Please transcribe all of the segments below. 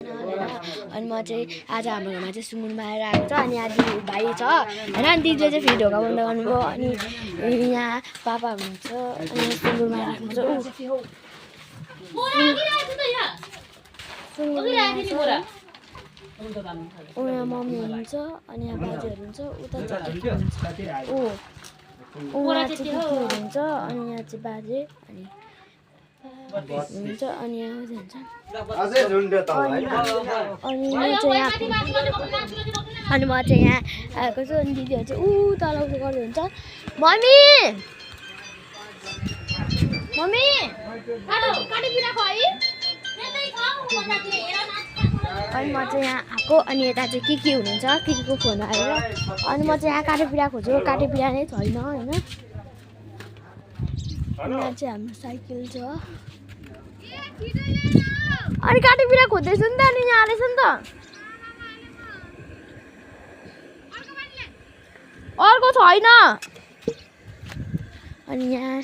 अनि म चाहिँ आज हाम्रो घरमा चाहिँ सुँगुर मारेर आएको छ अनि आज भाइ छ हैन अनि दिदीले चाहिँ फेरि ढोका बन्द गर्नुभयो अनि यहाँ पापा हुनुहुन्छ अनि सुँगुर मारेर यहाँ मम्मी हुनुहुन्छ अनि यहाँ बाजेहरू हुन्छ उता चाहिँ हुनुहुन्छ अनि यहाँ चाहिँ बाजे अनि हुन्छ अनि यहाँ हुन्छ अनि म चाहिँ यहाँ आएको छु अनि दिदीहरू चाहिँ तलाउँदै गर्दै हुन्छ मम्मी मम्मी अनि म चाहिँ यहाँ आएको अनि यता चाहिँ के हुनुहुन्छ को फोन आएर अनि म चाहिँ यहाँ काटेपिरा खोज्छु काटेपिरा नै छैन होइन यहाँ चाहिँ हाम्रो साइकल छ अनि काटेपिरा खोज्दैछु नि त अनि यहाँ आएछ नि त अर्को छैन अनि यहाँ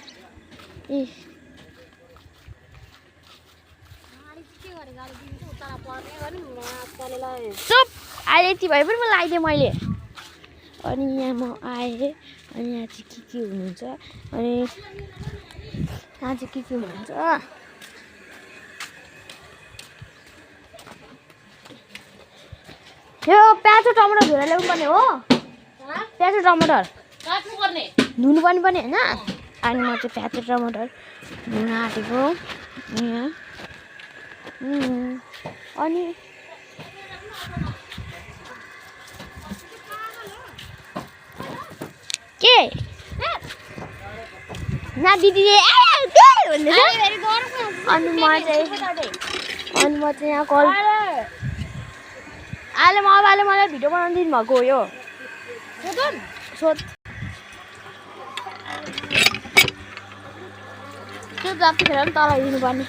चुप अहिले यति भए पनि मलाई आइदिएँ मैले अनि यहाँ म आएँ अनि यहाँ चाहिँ के हुनुहुन्छ अनि यहाँ चाहिँ के हुनुहुन्छ यो प्याज र टमाटर धुएर ल्याउनु पर्ने हो प्याज र टमाटर धुनु पनि होइन अनि म चाहिँ प्याज र टमाटर धुन आँटेको यहाँ अनि के ना दिदीले अनि म चाहिँ यहाँ कल अहिले म बाबाले मलाई भिडियो बनाउनु दिनुभएको हो यो सोध त्यो जतिखेर पनि तल हिँड्नुपर्ने